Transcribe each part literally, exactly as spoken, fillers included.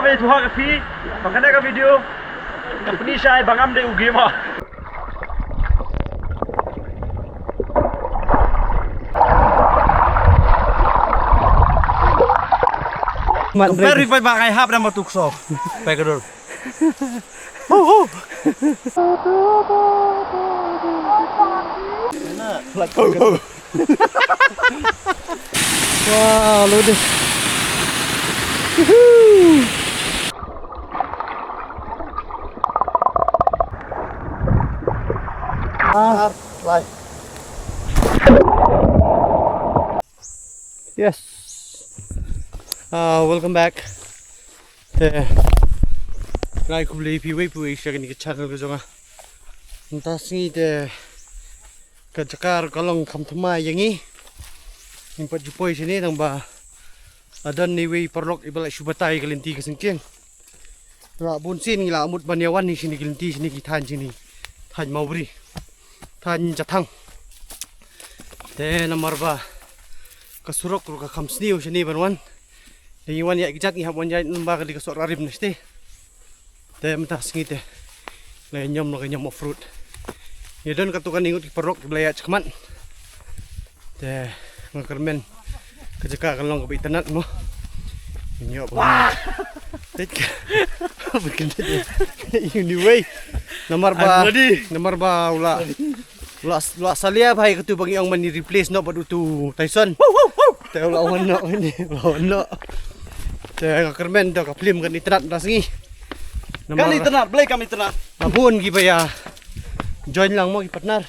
Hey, tu hak phi, ba kane ka video, ka pynshai ba ngam dei u gamer. Mat Compare ring. With ba ngai hap dam tu ksok. Pai ka dur. Hu, hu. Wow, look at this. Woohoo. Ah, live. Yes. Ah, welcome back. Te, ngai khublei phi wei phi wei sha kane ka channel ka jong nga. Mynta sngi te ka jaka ruh ka long kham thymmai ïa ngi. Ngim pat ju poi shane tang ba la don iwei i paralok iba la shu batai ïa ka lynti ka syngkien. La bun sien ngi la mut ban ïa wan hi shane ki lynti shane ki thaiñ shane. Thaiñ Mawbri. Thaiñ Jathang. Te namar ba ka surok ruh ka kham sniew shane ban wan. Te ngi wan ïa ki jaka ngi hap wan ïa namar ka dei ka surok rim na shatei. Te mynta sngi te la ïa ñiom, la ïa ñiom off road. Ïa don katto katne ngut ki paralok ki ba la ïaid shakhmat. Te nga kyrmen ka jaka ka long kaba itynnat mo. Ñiom ba. Te ka. Anyway. Namar ba, I'm ready. Namar ba u la, u la, u la salia bha ïa katu ba ngi ong mane replace noh bad utu Tyson. Woo, woo, woo. Te u la wan noh, u la wan noh. Te nga kyrmen te ka film kan itynnat mynta sngi. Namar kan itynnat, balei kam itynnat? Bun kiba ïa join lang mo ki partner.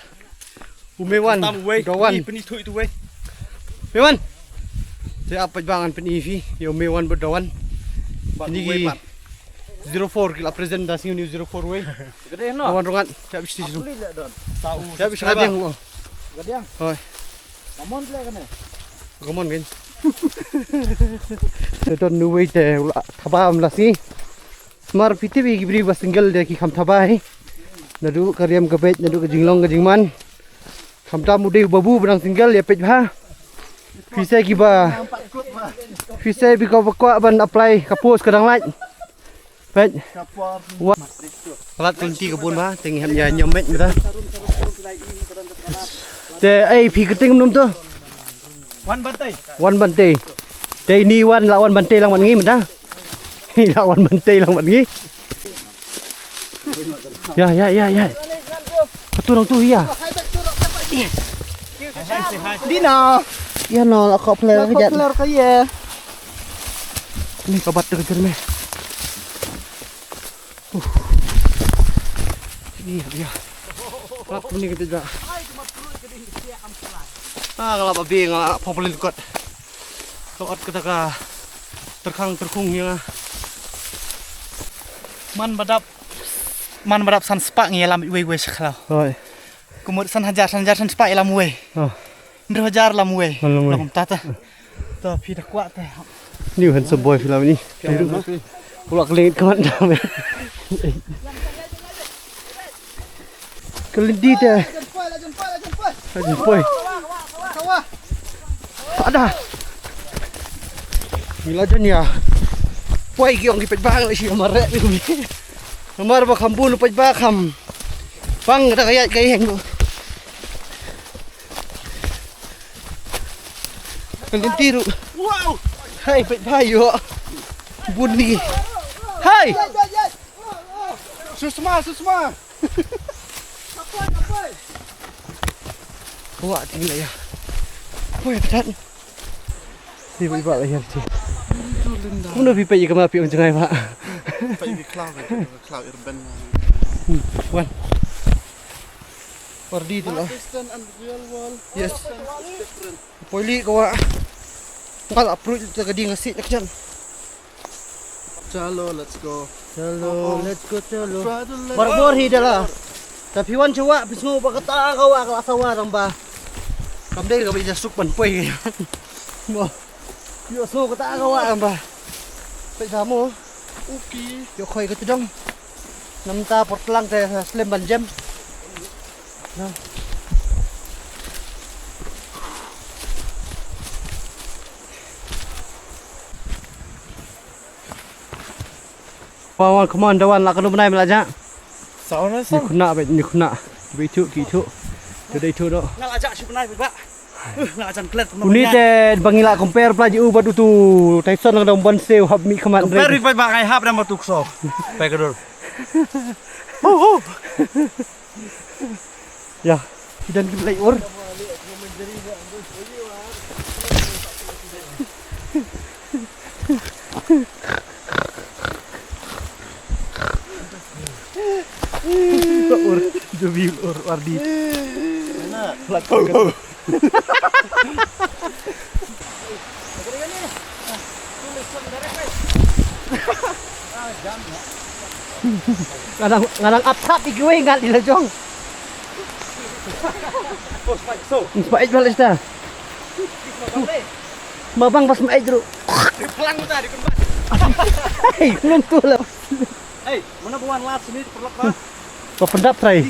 U Mewan, tam uwei, Dawan. Pyni, pyni thuh ïa utu uwei. Mewan. Te ap pat ba ngan pyni phi ïa u Mewan bad Dawan. Bad pyni uwei ki pat. Zero four ki la present mynta sngi, une u zero four uwei. Ka dei noh. Dawan Rngat, te ap shi. Ap shi. Te ap shi ka dei. Ka dei. Hoi. Ka mon tle kane. Ka mon kan. Te don uwei te u la thaba mynta sngi. Namar phi tip ïa ki briew ba single de ki kham thaba hi. Naduh ka riam ka beit, naduh ka jinglong ka jingman. Khamtam u dei u babu ba dang single ïa peit bha. Phi sa kiba, phi sa kiba kwah ban apply ka post ka dang lait. Peit. Wa. Lait ka lynti ka bun bha, te ngi hap ïa ñiom met mynta. Te ai phi kyrteng kumno to? Wan Bantei. Wan Bantei. Te ini Wan, la Wan Bantei lang bad ngi mynta. La Wan Bantei lang bad ngi. Ïa, ïa, ïa, ïa. Katu nang tu ïa. Dina. Ïa no, la kop ler ka jat. Ler ka ïa. Ni ka bat ka jat me. Uh. Ni ïa. Kap ni ka jat. Ah, nga la babe, nga la pop lin kot. Ka ot kata ka tyrkhang tyrkhung ïa nga. Man ba dap, man ba dap san spah ngi ïalam iwei iwei sha khlaw. Hoi. Kumut san hajar, san hajar, san spah ïalam uwei. Oh. Hynriew hajar lam uwei. Lam uwei. Lam tata. To phi da kwah te. New handsome boy phi lam ini. Pula ka lingit ka mat. Ka lynti te. Ka lynti poi. Ada. Ngi la jan ïa poi ki ong ki peit ba ngi la shi mareh. Namar ba kham bun peit ba kham. Pang da ka ïaid ka ïeng. Ka lynti ruh. Wow. Hai peit ba ïoh. Bun ni. Hai. Susma, susma. Wah, tinggi lah ya. Woi, pecat. Ni ba lah ya. Kumno phi peit ïa kama phi ong jngai ba. Peit phi khlaw, khlaw irben. Hmm, wan. Pardi tu lah. Pakistan and real world. Yes. Pakistan is different. Poi li ko wa. Ngal approach te ka ding asi nak jan. Chalo, let's go. Chalo, let's go, chalo. Bar bor hi dala. Tapi wan chewa pisngo ba kata ka wa ka sawa rang ba. Kam dei ka ba ija suk ban poi. Mo. Yo sngo kata ka wa rang ba. Poi samo. Uki. Yo khoi ka tudong. Namta por tlang te slem ban jem. Na. Wan, wan, come on, da wan, la ka num bnai me la ja. Sa wan, sa. Ni khuna, ni khuna. Be itu, ki itu. Tu dei itu do. Nga la ja shu bnai ba. Uh, nga la jan klet. Uni te ba ngi la compare pla ji u bad utu Tyson, nga dang ban sew hap mi khmat. Compare ba ngai hap dang ba tu kso. Pai ka dur. Ya, ki don ki blei ur. Ur, jobi ur, Wardi. Mana? Nga dang, nga dang ap thap ïa kiwei ngat ïa la jong. Sma ej bal esta. Ma bang pas ma ej ru. Hei, belum tu lah. Hei, mana buan last minute perlak ba. Ba pyndap trai.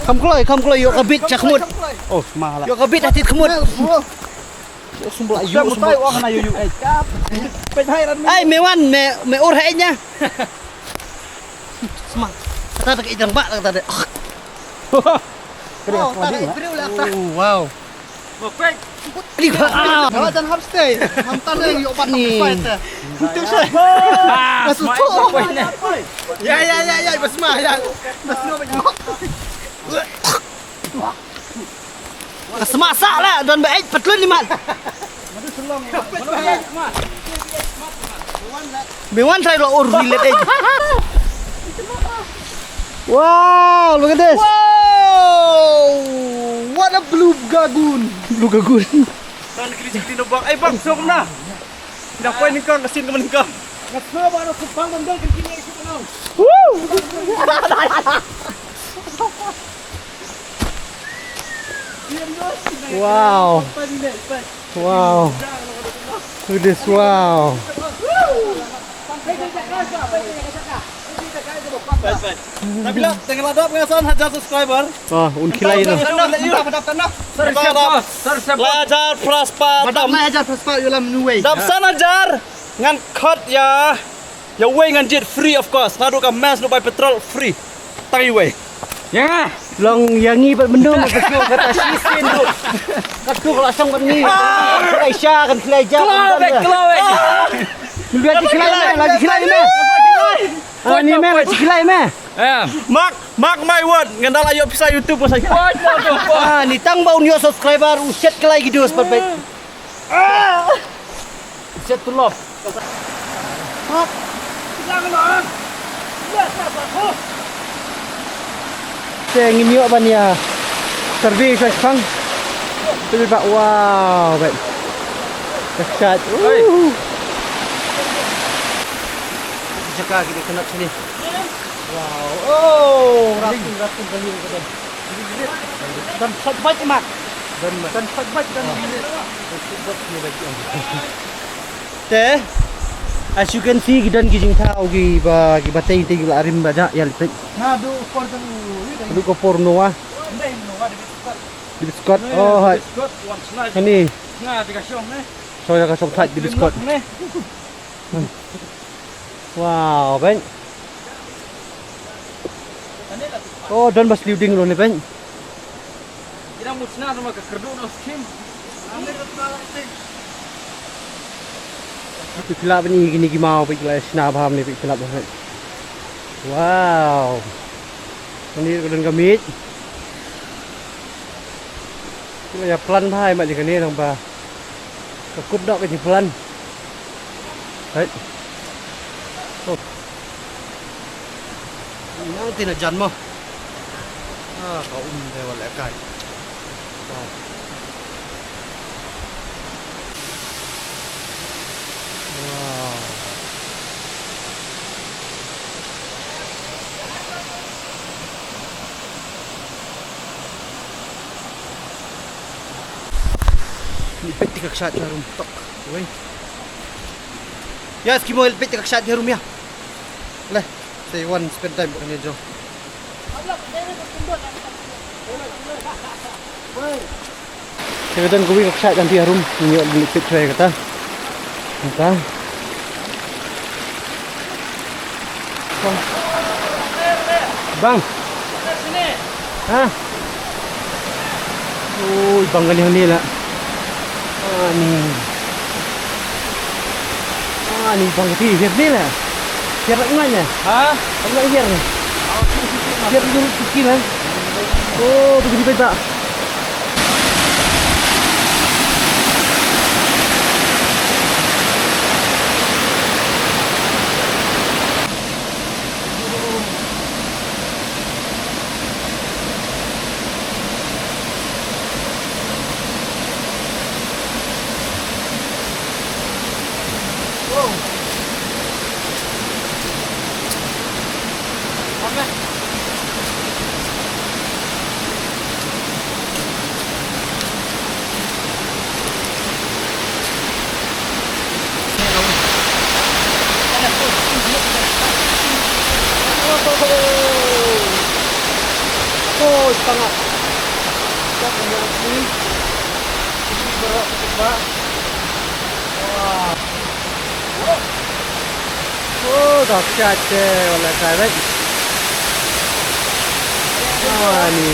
Kam kloi, kam kloi, ïoh ka bit sha khmut. Oh, sma la. Ïoh ka bit ha tit khmut. Ïoh sumbla, ïoh sumbla. Ai, me wan, me, me ur ha enya. Sma. Kata tak ijang ba kata de. Oh, wow. Ni ba. Ah, dan hap stay. Ham tan dei ïoh bat ni. Fight. Tu sai. Ah, sma. Ya, ya, ya, ya, bas ma ya. Bas ma. Ka sma sah la don ba ej patlun ni mat. Be wan trai lo ur ni let ej. Wow, look at this. Wow! What a blue gagun. Blue gagun. Tan kri kri no bang. Ai bang, sok na. Dah poin ningkang, kasin ka ningkang. Ngat snow ba no kupang mandal kan kini ai suk no. Woo! Wow. Wow. Look at this, wow. Tapi lah, tengah ladap dengan san hajar subscriber. Ah, un khilai na. Lai hajar plus pat. Lai hajar plus pat, ïoh lam nuwei. Dap san hajar ngan khot ïa, ïa wei ngan jied free of cost. Naduh ka mess, naduh bai petrol free. Tang ïa wei. Ïa nga. Long ïa ngi bad myndum ka shu kata shisien tu. Ka tu ka la shong bad ngi. Ka la isha kan khilai ja. Kloi bek, kloi bek. Ngi biar ji khilai me, la ji khilai me. Ah, ni me, la ji khilai me. Mark, mark my word, ngan da la ïoh pisa YouTube ko sa. Ah, ni tang ba un ïoh subscriber u shet klai ki dos pat bek. Shet tu lop. Te ngin ïoh ban ïa survey sha shipang. Te ba, wow, bek. Ka shat. Jaka ki dei kynat sini. Wow. Oh, ratu, ratu kali ka don. Don shot bait, Mat. Don shot bait, don. Te, as you can see, ki don ki jingthaw kiba, kiba tei tei la rim ba ja ïa lipit. Naduh por tang u. Naduh ka por Noah. David Scott. David Scott. Oh, hai. David Scott, wan sna. Ani. Sna te ka shong ne. Shong ïa ka shong thait David Scott. Ne. Wow, bang. Oh, don bas liuding lo ne, bang. Kira musna sama ka kerdu no skim. Phi la bani kini ki maw, phi la sna bham ne, phi la bham. Wow. Ani ka don ka miej. Phi la ïa plan bha ma ji kane nang ba. Ka kut dok ka jingplan. Hai. Oh. Nang tin jan mo. Ah, ka um te wa leh kai. Ah. Wow. Ni peit ka kshaid harum tok. Wei. Ya, Eskimo, peit ka kshaid harum ya. Le, say one spend time kane jo. Te ka don kawei ka kshaid kan ti harum. Ni peit kata. Kata. Bang. Ha? Ui, bang kali hangne la. Ani. Ani bang kali hangne la. Hiar la ngai ne? Ha? Ngai hiar ne? Hiar dulu sikit lah. Oh, begini baik tak? Oh, sangat. Wah. Oh, dah pecah, wala karet. Wah, ni.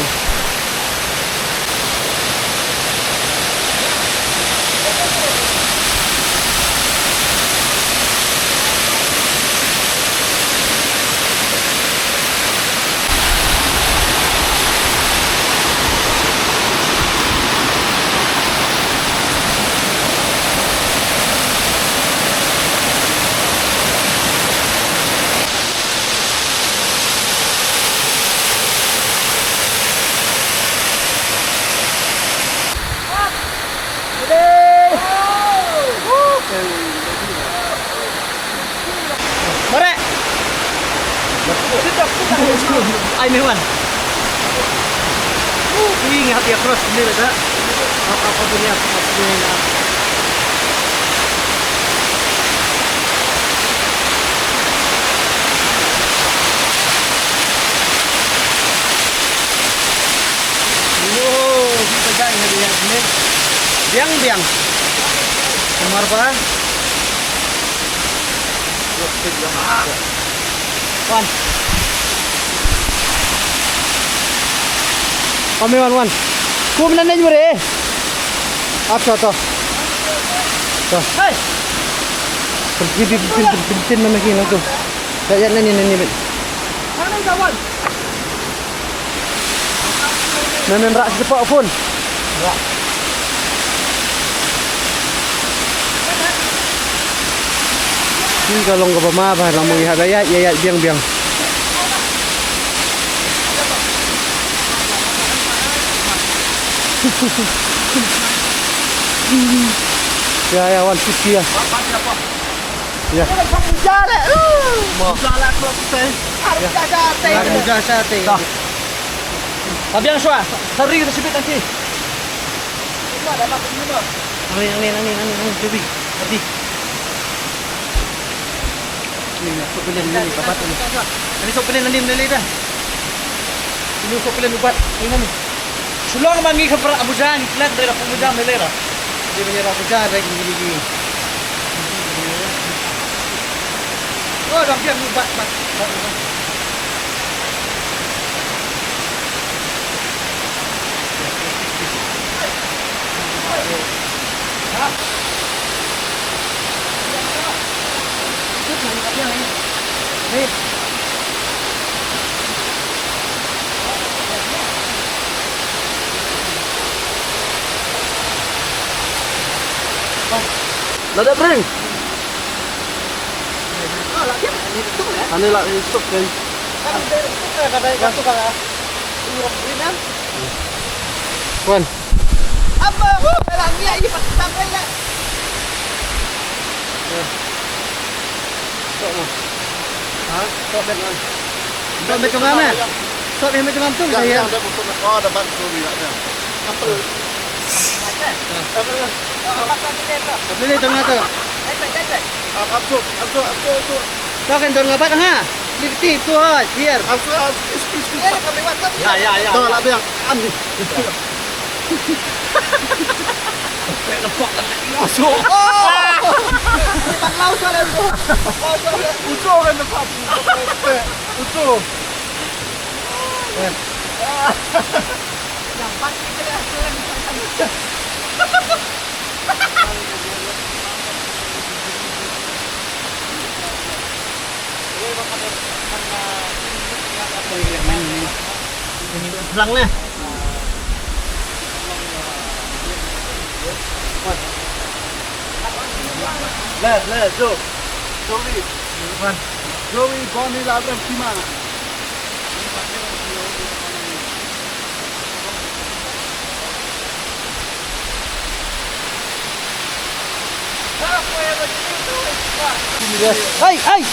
Mare. Ai, me wan. Ih, ngap ïa cross ni, lada. Apa, apa punya, apa punya. Wow, kita dah ingat, ingat ni. Biang, biang. Kemar ba? Wan. Kami wan, wan. Kum nan ni mare. Ap to, to. To. Hey. Pergi, pergi, pergi, pergi, pergi, mana lagi nak tu? Tak, ya, nani, nani, nani. Mana dah, wan? Nan, nan rak sha phone. Rak. Ni ka long kaba ma ba, long ma ngi hap ïaid, ïaid biang biang. Ïa, ïa, wan fifty ïa. Ïa. Ïa. Ïa. Ïa. Ïa. Ïa. Ïa. Ïa. Ïa. Ïa. Ïa. Ïa. Ïa. Ïa. Ïa. Ka biang shwa, sa ri ka shibit nanti. Nangni, nangni, nangni, nangni, nangni, baby. Nanti. Ni, na, sok bilen, ni, ka bat, ni. Ni, sok bilen, ni, ni, ni, dah. Ni, sok bilen, ubat, ni, ni. Shu long ma ngi ka pra Abuja, ngi klet, dei ra Abuja, me lei ra. Dei ra Abuja, dei ngi, ngi, ngi. Oh, dah biang, ubat, ubat, ubat, ubat. Lada bring. Ani lah ini stok kan. Wan. Apa? Hu, lah ni aja pas sampai lah. Stok mah. Ha? Stok bet mah. Stok bet mah. Stok bet mah tu saya. Oh, dapat tu dia. Apa? Apa? Apa ni tengah tu? Apa, apa? Apa tu? Apa tu? Apa tu? Kau kan don ngabat ha? Lipti tu ha, siar. Apa? Apa? Apa? Ya, ya, ya. Dah lah biar. Ani. Masuk. Oh! Tang lau soal tu. Ujung kan nampak. Lang na. Le, le, Joe. Joey. Joey, Bonnie, Lalram, Sima. Hey, hey.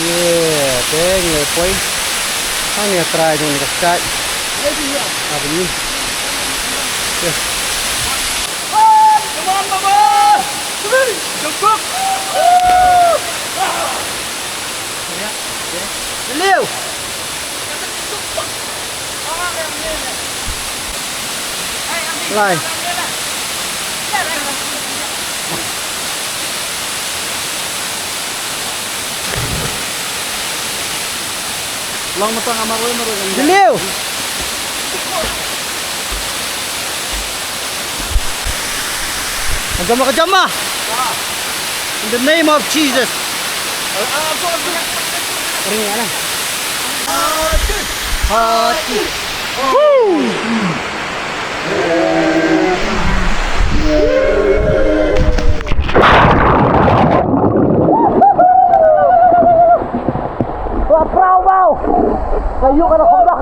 Ye, teng le poi. Ani trai jong ni ka skai. Apa ni? Ye. Liu. Lai. Long matang amar wei marwei. Liu. Ka jam, ka jam. In the name of Jesus. Ring ïa na. Hati. Woo. Wa prau bau. Kayu kana kompak.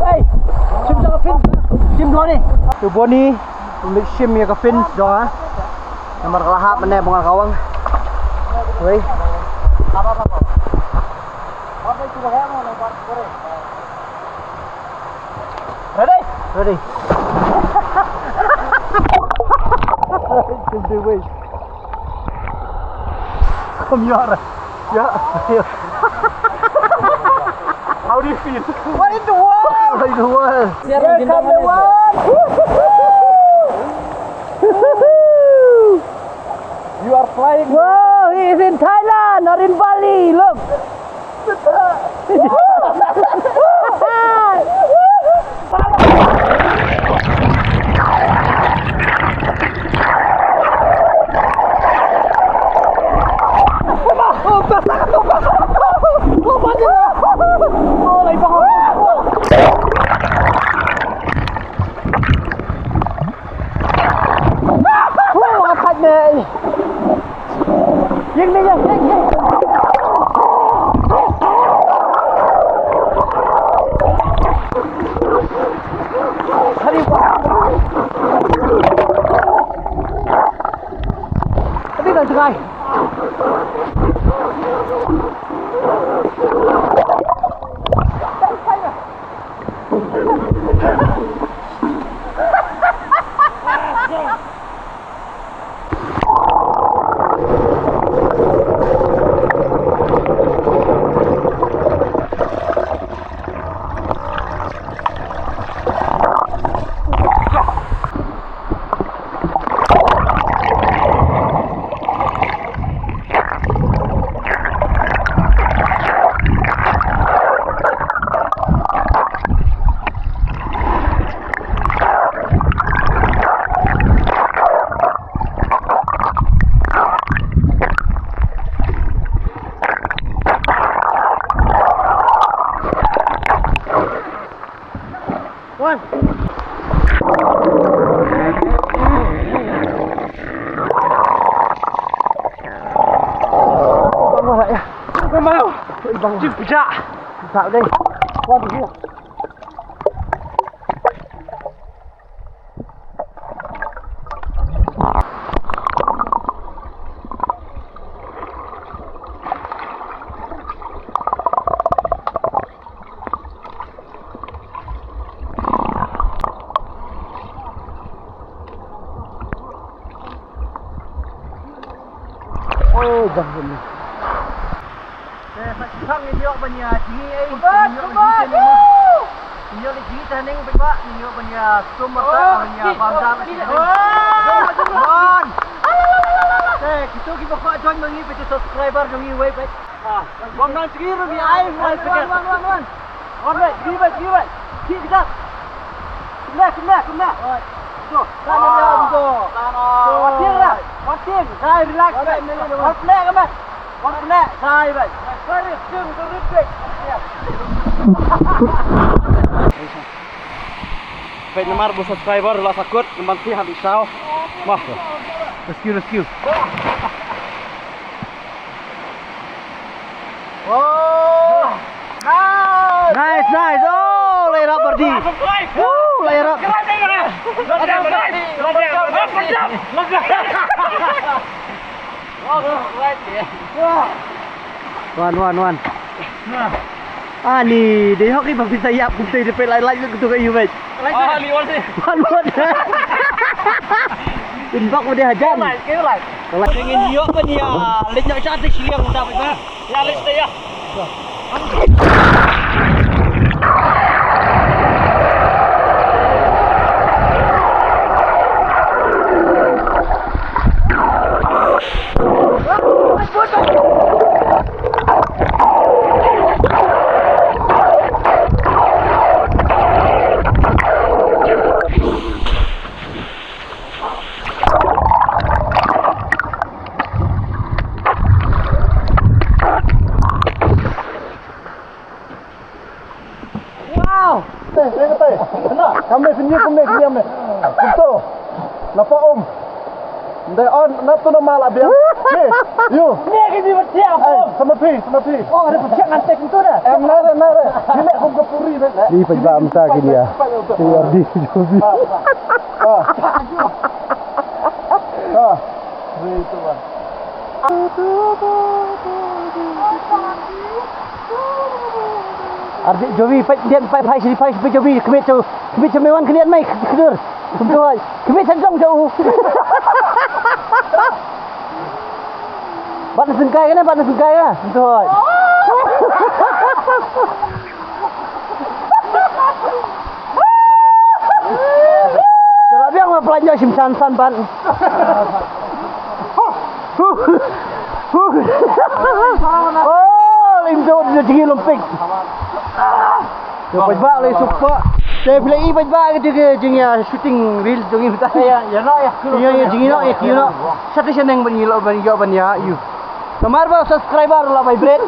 Hey, shim jong ka fin. Shim jong ni. Tu Boni, um leit shim ïa ka fin jong ha. Namar ka la hap mynne ba ngan kawang. Wei. Ready? Ready. Come here. Yeah. How do you feel? What in the world? What in the world? Welcome, everyone. You are flying. Whoa, he is in Thailand or in Bali. Look. Wan. Bang wala ya. Bang wala. Bang. Cip ja. Tak deh. Wan dia. Oh, bang ni. Eh, sa shisha ngin ïoh ban ïa jngi ei. Ngin ïoh ban ïa jngi ei. Ngin ïoh ban ïa sum marta, ban ïa bam dam. One. Eh, kito kiba kwah join ma ngi, peit u subscriber jong ngi, wei, peit. Ah, wan, wan, sigi ruh ngi ai, wan, wan, wan, wan, wan. Wan, wei, sigi, wei, sigi, wei. Sigi kejap. Kumne, kumne, kumne. Tu. Sana dia, tu. Sana. Tu, wan tieng lah. Wan tieng. Dai, relax, wei. Wan tieng, wei. Wan tieng, wei. Wan tieng, dai, wei. Sorry, tieng, sorry, tieng. Peit namar ba u subscriber la sahkut, namar ki hap i saw. Wah. Rescue, rescue. Oh. Nice. Nice, nice. Oh, la ïarap, Bardi. Oh, la ïarap. Wan, wan, wan. Ani, dei hok i ba phi sa ïap kumta, dei peit lai lai kumta ka ïu, mate. Ah, ni wan ni. Wan, wan. Inbox udah hajan. Lai, ke lai. Lai. Ngin ïoh ban ïa leit noh sha te shiliang udah, ba. Ïa leit te ïa. Wow! Te, te, te. Kena. Kame sini, kame sini, kame. Betul. Napa, Om? Ndai on, na tu nama la biang. Ni, yu. Ni ke di betul, Om. Eh, sama pi, sama pi. Oh, ada betul nanti itu dah. Em, nare, nare. Sini aku ke puri, deh. Ni pejam sa kini ya. Ni Ardi, Jovi. Ah. Ah. Ah. Itu, Bang. Ardi Jovi, peit, dian, peit, peit, sini, peit, peit, Jovi, kemit tu, kemit tu, mewan kelian mai, kedur. Kumtu ai. Kemit santong jauh. Bat na sengkai kan, bat na sengkai kan. Kumtu ai. Dah biang lah pelanja sim san san ban. Oh, lim tu dia tinggi lempik. Dia pajak lagi suka. Saya pilih i pajak ke dia jingya shooting reel jong i betul. Ya, ya, no, ya. Ya, ya, jingya, ya, ya, no. Satu seneng ban ilo ban ya ban ya you. Namar ba subscriber la vibrate.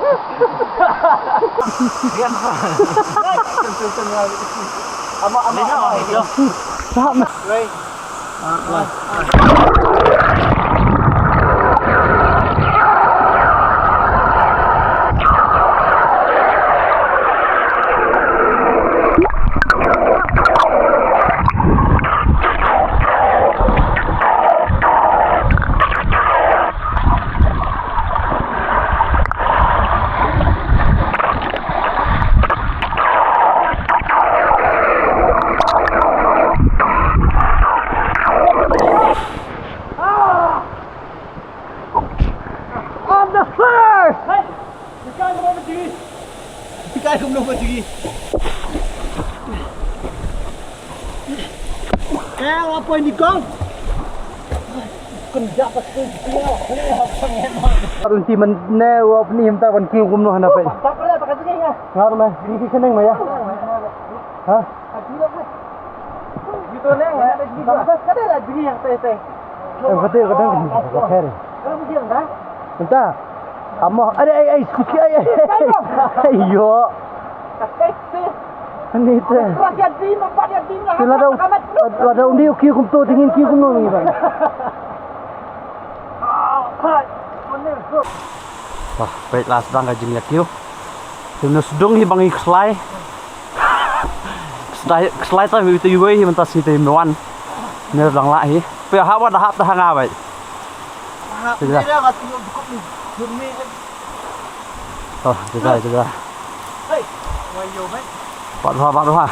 Ama, ama, ama. Sahab. On the fire! Hey! Tikai kumno ba jigi. Tikai kumno ba jigi. Eh, wa poi ni kong. Kun ja pa sku. Arun ti man ne wa pni him ta ban ki kumno hana pe. Ngar me, ni ki seneng me ya. Ha? Em, kata ka dang ka pher. Mynta. Amo, ai, ai, ai, suki, ai, ai. Ai, yo. Ani te. Te la dau, la dau ni ki kumto, tingin ki kumno ni bang. Wah, peit la sdang ka jingïakiew. Te na sdung hi ba ngi kslai. Kslai, kslai ta hi te iwei hi mynta sngi te ym wan. Ne dang lah hi. Peit hap wat hap ta ha nga beit. Hap. Oh, jai, jai. Hei, wai yo beit. Pat ha, pat ha.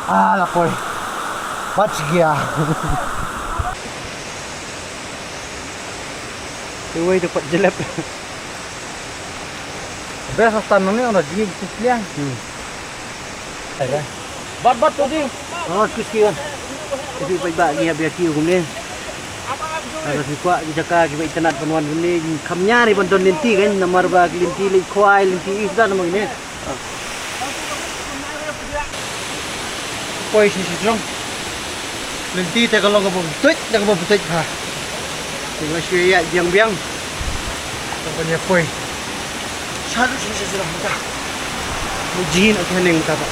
Ah, la poi. Bat gia. Iwei tu pat jelep. Best of tan ni orang dia kita sekalian. Hmm. Bat bat tu di. Oh, excuse me. Tapi baik-baik dia biar kiu kumne. Ada si kuat di jaka kiba internet penuan kumne. Kam nyari bantuan lenti kan, namar ba lenti lek kuai, lenti is dah nama ini. Poi shi shi jrong. Lynti te ka long kaba btuit, te kaba btuit ha. Te nga shu ïa biang biang. Te ban ïa poi. Shaduh shi shi jrong ta. Mujin ot haneng ta ba.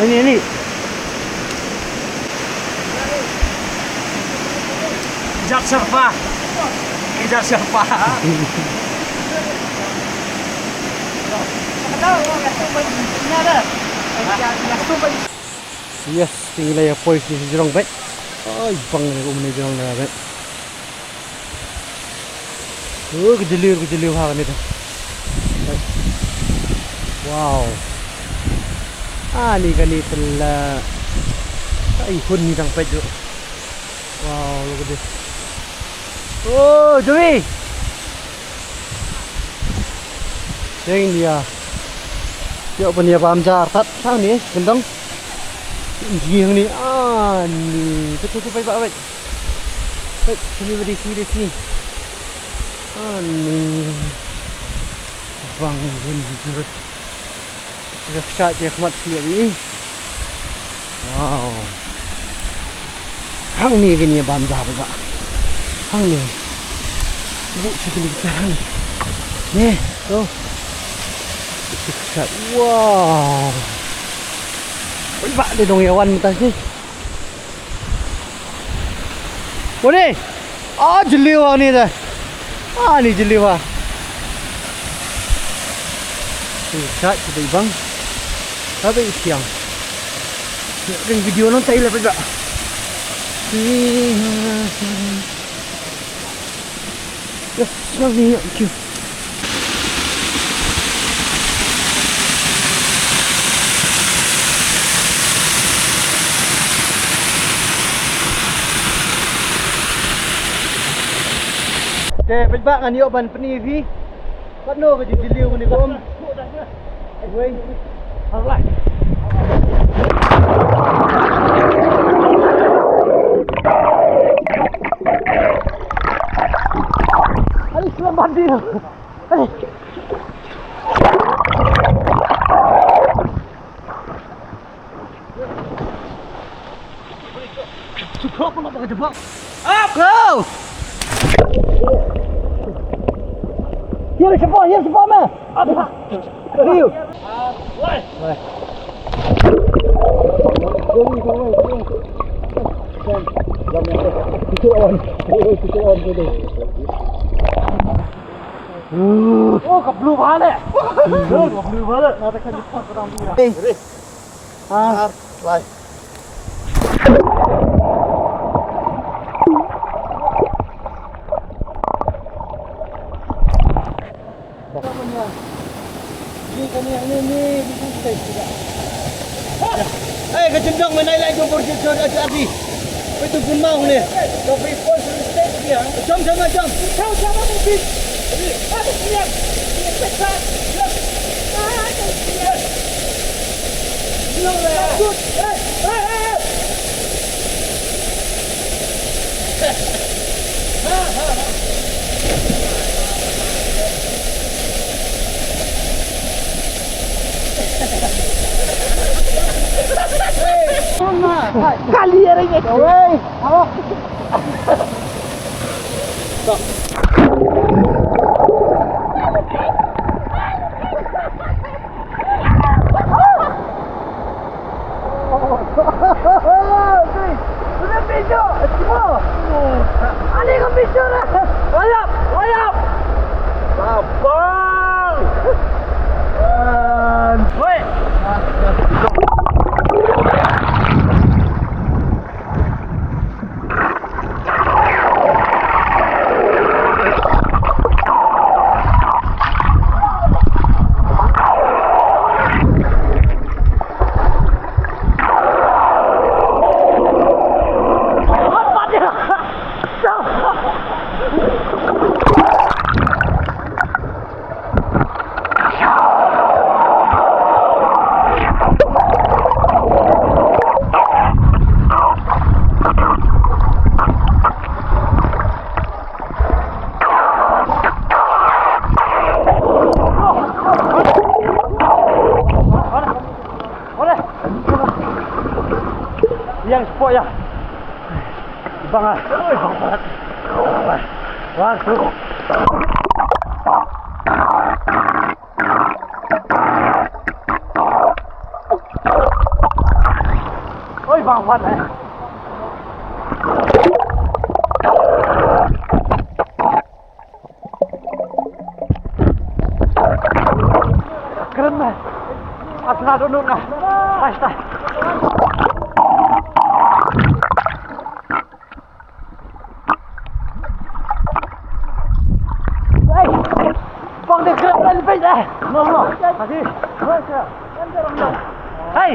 Ini, ini. Jar sharpa. Jar sharpa. Yes, tinggal ya poi sini jrong bet. Oi, bang ni um ni jrong na bet. Oh, ka jylliew, ka jylliew ha kane te. Wow. Ah, ni kane te la. Ai, hun ni tang peit ju. Wow, look at this. Oh, Joey. Deng dia. Yo, pun dia paham jar tat sang ni, gendong. Jing ni, ah, ni. Tu tu tu peit ba peit. Peit, sini beri sini sini. Ani. Bang bun jurut. Dah ksat je khmat siap ni. Wow. Hang ni kini ban dah ba. Hang ni. Bu sini kita hang. Ni, tu. Ksat. Wow. Oi ba de dong yawan mutas ni. Uni. Ah, jylliew ha ni da. Ah, ni jylliew ha. Ni sa ki dei bang. Ka bei siang. Ring video nang tai la peda. Yes, nang ni, thank you. Te bad ba ngan ïoh ban pyni phi. Katno ka jingjylliew kane ka um. Wei. Alright. Alis lambat dia. Alis. Go! Hier is je bal, hier is je bal, man! Hier! Oh, ka blue bhale. Oh, ka blue bhale. Na ta ka ni pa ka dang. Hey. Ah. Ar, lai. Ni ka ni, ni, ni, ni, ni, ni. Eh, ka jendong menai lai jong bor jendong aja ati. Itu pun mau ni. Kau beri pun state dia. Jom, jom, jom. Kau jom, jom. Kali ya ringgit. Woi. Yang sport ya. Bang ah. Oi, bang palat. Wah, tu. Oi, bang palat eh. Keren, man. Asal ada nuna. Hai, hai. Hey. Bang dia keren, man, baik, eh. No, no. Masih. Hey.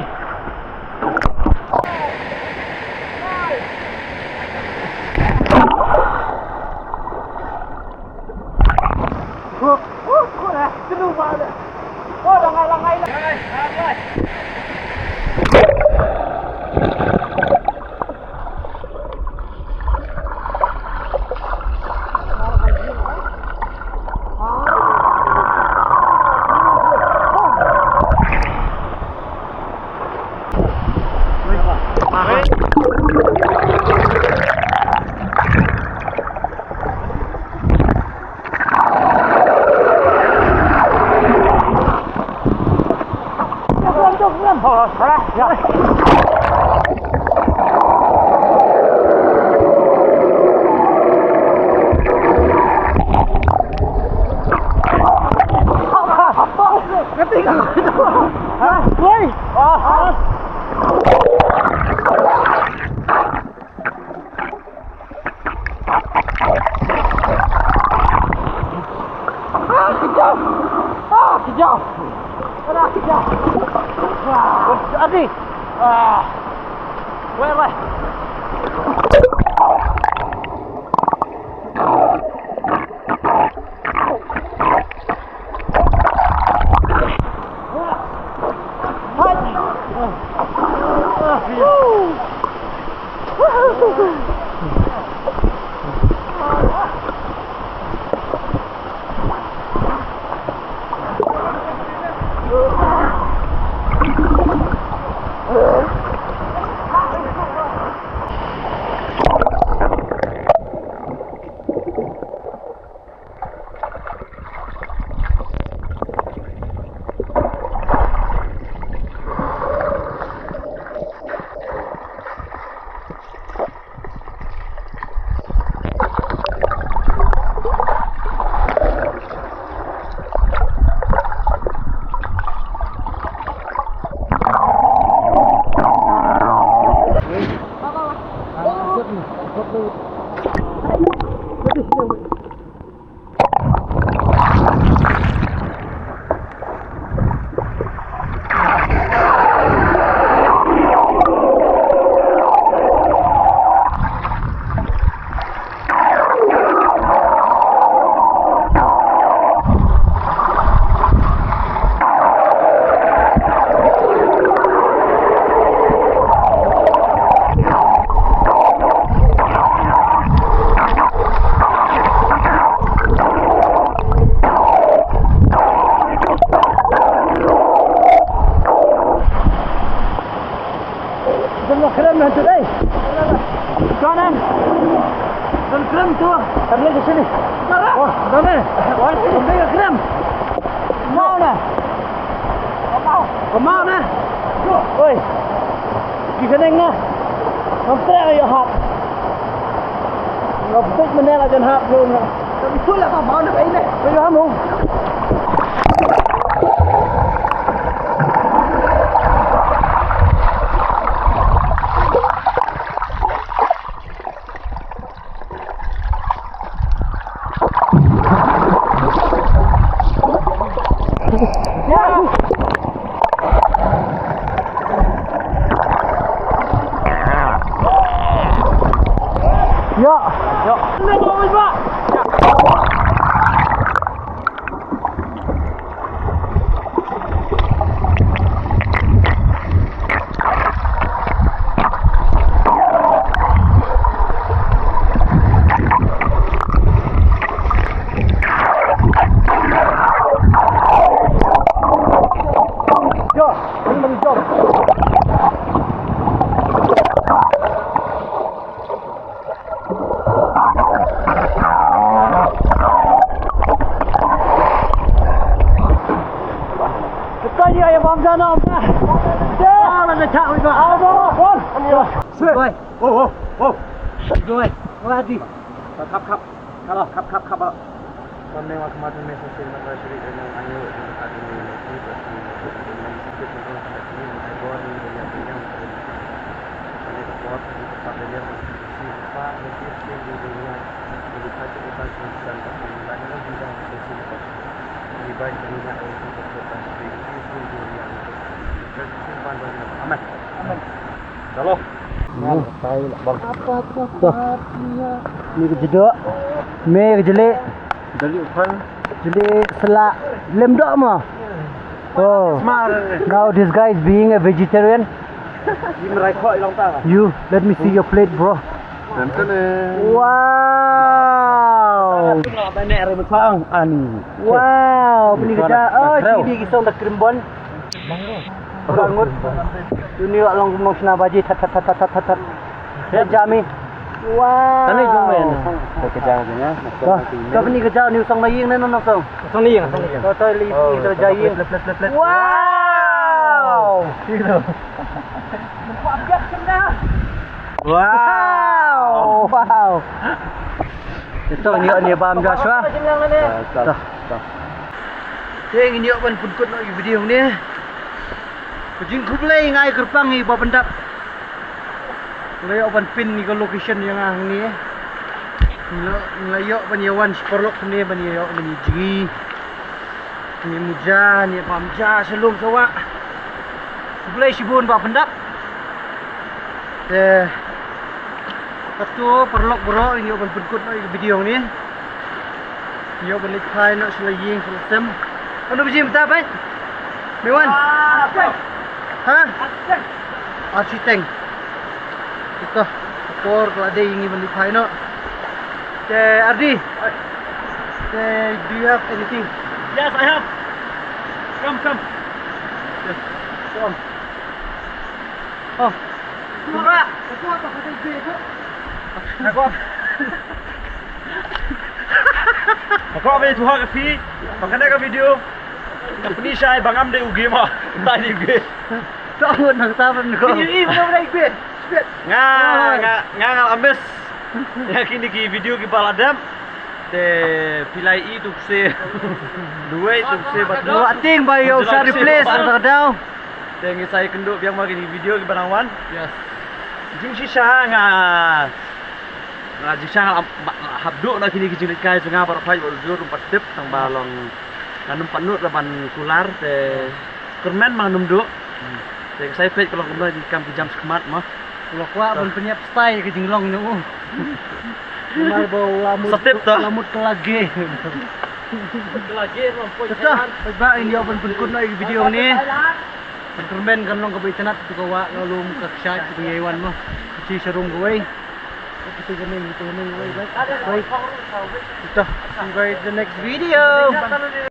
Ah, kejap. Ah, kejap. Alah, kejap. Ah. Adi. Ah. Weh, weh. Don la krem na tu dei. Don em. Don krem tu. Tam lagi sini. Oh, don eh. Don krem. Mau na. Mau na. Oi. Ki keneng na. Ngam treh ayo hap. Ngam treh menel ajan hap lu na. Tapi tu lah kau mau na bai ne. Ayo hamu. Khap, khap, khap. Khap, khap, khap. Amen. Amen. Chalo. Hmm. Ni ka jydoh. Me ka jylliew. Jylliew u phan. Jylliew sla. Lem doh mo. Oh. Smart. Now this guy is being a vegetarian. You, let me see your plate, bro. Wow. Wow, pynigada. Oh, pynigada. Krimbon. Bangun. Uni ïa long kumno shna baji, that, that, that. Jami. Wow. Tani jong men. Ka jang jong ya. Ka, ka ni ka jang ni u song na ïing ne, no, no song. Song na ïing, song na ïing. To, to, li, li, to jai ïing. Wow. Wow. Wow. Ito, ni, ni bam Joshua. To, to. Te ngin ïoh ban pynkut noh ïa u video hangne. Ka jingkhublei nga ai kyrpang ïa i Bah Pyndap. Nga la ïoh ban pin ïa ka location ïa nga hangne. Nga la, nga la ïoh ban ïa wan shi paralok hangne ban ïa ïoh ban ïa jngi. Ngi muja, ngi bam ja sha lum sha wah. Khublei shibun Bah Pyndap. Te kato paralok baroh, ngi ïoh ban pynkut noh ïa ka video hangne. Ngi ïoh ban leit phai noh sha la ïing sha la sem. Ano baji mynta, bai? Mewan? Ha? Ar shi teng. Ito, ka por ka la dei ngi ban leit phai noh. Te Ardi. Te, do you have anything? Yes, I have. Come, come. Yes, come. Oh. Nga kwah ban ïathuh ha phi ba kane ka video ka pynshai ba ngam dei u gay ma. Nga dei u gay. To nang sa ban ko. Ï, ï, ba ngam dei u gay. Nga, nga, nga, nga la miss ïa kine ki video kiba la dep. Te phi la ïohi tu kse. Duwai tu kse ba tu. Wa ting ba ïoh sa replace ta daw. Te ngi sa ïakynduh biang ma kine ki video kiba nang wan. Yes. Jingshisha nga, nga jingshisha nga la hap duh na kine ki jingleit kai jong nga baroh phi ba ujor ym pat tip tang ba long nga nym pat nud la ban kular te kyrmen ma nga nym duh. Te ka sa ïa peit ka long kumno, ki kam ki jam shakhmat mo. Nga kwah ban pynïap style ka jinglong nang u. Namar ba la mut, sa tip to, la mut ka lage. Ka lage ruh poi. Peit ba in ïoh ban pynkut noh ïa ka video ne. Ban kyrmen kan long kaba itynnat tu ka wah, ka lum, ka kshaid kaba ïai wan mo. Ka shi sharum kawei. Kita kane, kita kane kawei. Wei. Kita see you guys the next video.